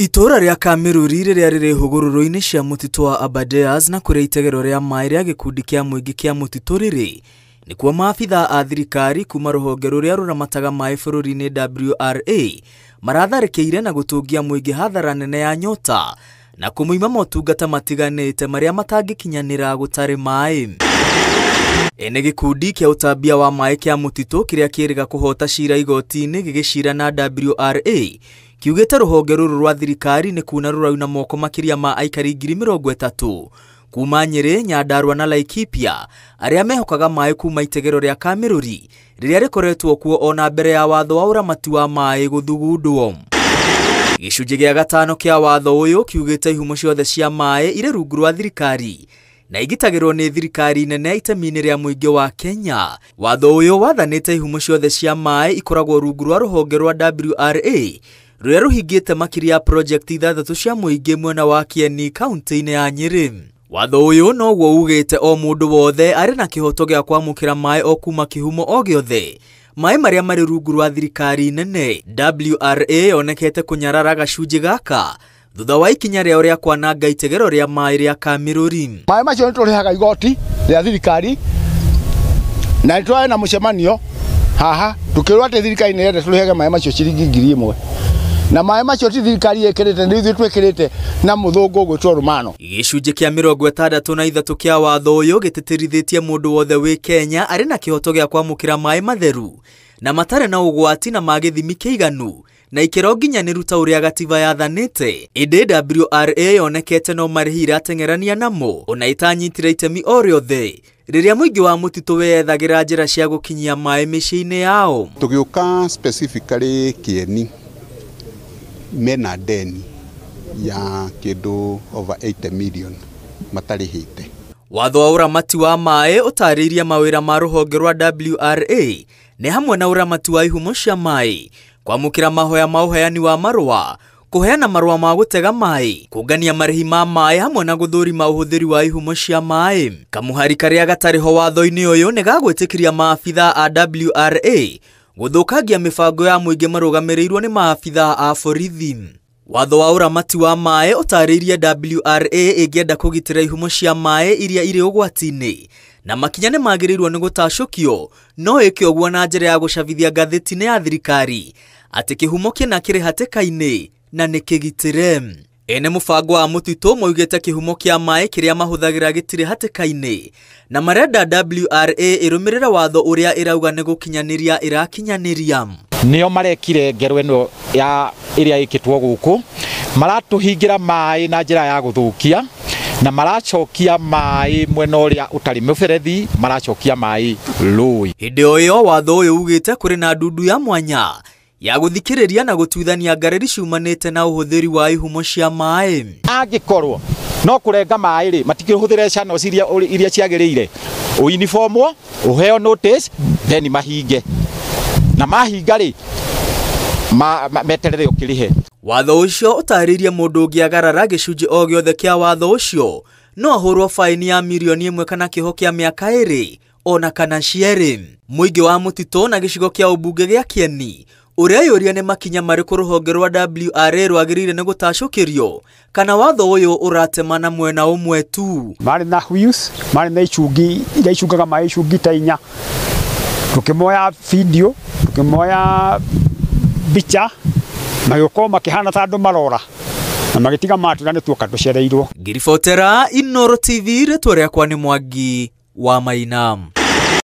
Itũũra rĩa Kamĩrũri rĩrĩa rĩrĩ hũgũrũrũ-inĩ cia mũtitũ wa Aberdares na kũrĩa itegero rĩa maĩ rĩa gĩkundi kĩa mũingĩ kĩa mũtitũ rĩrĩ nĩkuo maabithaa a thirikari kuma rũhonge rũrĩa rũramataga maĩ bũrũri-inĩ WRA maratharĩkĩire na gũtũngia mũingĩ hathara nene ya nyota na kũmũima motungata matiganĩte marĩa matangĩkinyanĩra gũtarĩ maĩ. Ene gĩkundi kĩa ũtambia wa maĩ kĩa mũtitũ kĩrĩa kĩrĩga kũhota cira igoti-inĩ gĩgĩcira na WRA kiugĩte rũhonge rũrũ rwa thirikari nĩ kuna rũrauna moko makĩria ma aikari 30,000 kuma Nyĩrĩ, Nyandarua na Laikipia arĩa mehokaga maĩ kuma itegero rĩa Kamĩrũri rĩrĩa rĩkoretwo kuo ona mbere ya watho wa ũramati wa maĩ gũthugundwo. Gĩcunjĩ gĩa gatano kĩa watho ũyũ kiugĩte ihumo ciothe cia maĩ irĩ rungu rwa thirikari na igitagĩrwo nĩ thirikari nene itemi-inĩ rĩa mũingĩ wa Kenya. Watho ũyũ wathanĩte ihumo ciothe cia maĩ ikoragwo rungu rwa rũhonge rwa WRA rũrĩa rũhingĩte makĩria ya project 6 cia mũingĩ mwena wa Kieni kaunti-inĩ ya Nyĩrĩ. Watho ũyũ noguo ugĩte o mũndũ wothe arĩ na kĩhoto gĩa kwamũkĩra maĩ o kuma kĩhumo o gĩothe maĩ marĩa marĩ rungu rwa thirikari nene. WRA yonekete kũnyarara gacunjĩ gaka thutha wa ikinya rĩao rĩa kwananga itegero rĩa maĩ rĩa Kamĩrũri. Maĩ macio nĩ tũrĩhaga igoti rĩa thirikari na nĩ twarĩ na mũcemanio haha tukĩrwo atĩ thirikari nĩ ĩrenda tũrĩhage maĩ macio ciringi 1,000 na maĩ macio ti thirikari ĩkĩrĩte nĩ ithuĩ twĩkĩrĩte na mũthũngũ ũgwĩtwo Rũmano. Gĩcunjĩ kĩa 63 kĩa watho ũyũ gĩtĩtĩrithĩtie mũndũ wothe wĩ Kenya arĩ na kĩhoto gĩa kwamũkĩra maĩ matheru na matarĩ na ũgwati na ma gĩthimi kĩiganu na ikĩro nginyanĩru ta ũrĩa gatiba yathanĩte. Ĩndĩ WRA yonekete no marĩhi irateng'erania namo ona ĩtanyitire itemi o rĩothe rĩrĩa mũingĩ wa mũtitũ weyethagĩra njĩra cia gũkinyia maĩ mĩciĩ-inĩ yao. Tũgĩũka specifically Kieni mena deni ya kĩndũ over 80 million matarĩhĩte. Watho wa ũramati wa maĩ ũtarĩirie mawĩra ma rũhonge rwa WRA nĩ hamwe na ũramati wa ihumo cia maĩ, kwamũkĩra mahoya ma ũheani wa marũa, kũheana marũa ma gũtega maĩ, kũngania marĩhi ma maĩ hamwe na gũthũrima ũhũthĩri wa ihumo cia maĩ. Kamũhari karĩa gatarĩ ho watho-inĩ ũyũ nĩ gagwĩtĩkĩria maabithaa a WRA gũthũkangia mĩbango ya mũingĩ marũgamĩrĩirwo nĩ maabithaa a borithi. Watho wa ũramati wa maĩ ũtarĩirie WRA ĩngĩenda kũgitĩra ihumo cia maĩ iria irĩ ũgwati-inĩ na makinya nĩ magĩrĩirwo nĩ gũtacũkio no ĩke ũguo na njĩra ya gũcabithia ngathĩti-inĩ ya thirikari atĩ kĩhumo kĩna kĩrĩ hatĩka-inĩ na nĩ kĩgitĩre. Ene mũbango wa mũtitũ maugĩte kĩhumo kĩa maĩ kĩrĩa mahũthagĩra gĩtirĩ hatĩka-inĩ na marenda WRA ĩrũmĩrĩre watho ũrĩa ĩrauga nĩ gũkinyanĩria ĩrakinyanĩria. Nĩo marekire ngero ĩno ya ĩrĩa ĩkĩtwo gũkũ maratũhingĩra maĩ na njĩra ya gũthũkia na maracokia maĩ mwena ũrĩa ũtarĩ mũberethi, maracokia maĩ rũĩ. Hĩndĩ o ĩyo watho ũyũ ugĩte kũrĩ na ndundu ya mwanya ya gũthikĩrĩria na gũtuithania ngarari ciumanĩte na ũhũthĩri wa ihumo cia maĩ. Angĩkorwo no kũrenga maĩ rĩ, matikĩhũthĩre channels iria ciagĩrĩire, ũiniformwo, ũheo notice, then mahinge na mahinga rĩ meterere ũkĩrĩhe. Watho ũcio ũtarĩirie mũndũ ũngĩagarara gĩcunjĩ o gĩothe kĩa watho ũcio no ahũrwo faini ya 1 million kana kĩoho kĩa mĩaka 2 ona kana cierĩ. Mũingĩ wa mũtitũ na gĩcigo kĩa ũmbunge gĩa Kieni ũreyũria nĩ makinya marĩkũ rũhonge rwa WRA rwagĩrĩire nĩ gũtacũkĩrio kana watho ũyũ ũratemana mwena ũmwe tu. Marĩ na wheels, marĩ na icungi iria icungaga maĩ, icungi ta 4. Tũkĩmoya video, tũkĩmoya mbica, magĩũka makĩhana ta andũ marora na magĩtiga matwĩra nĩ tuoka tũcereirwo. Ngiribotera Inooro TV, rĩtwa rĩakwa nĩ Mwangi wa Maina.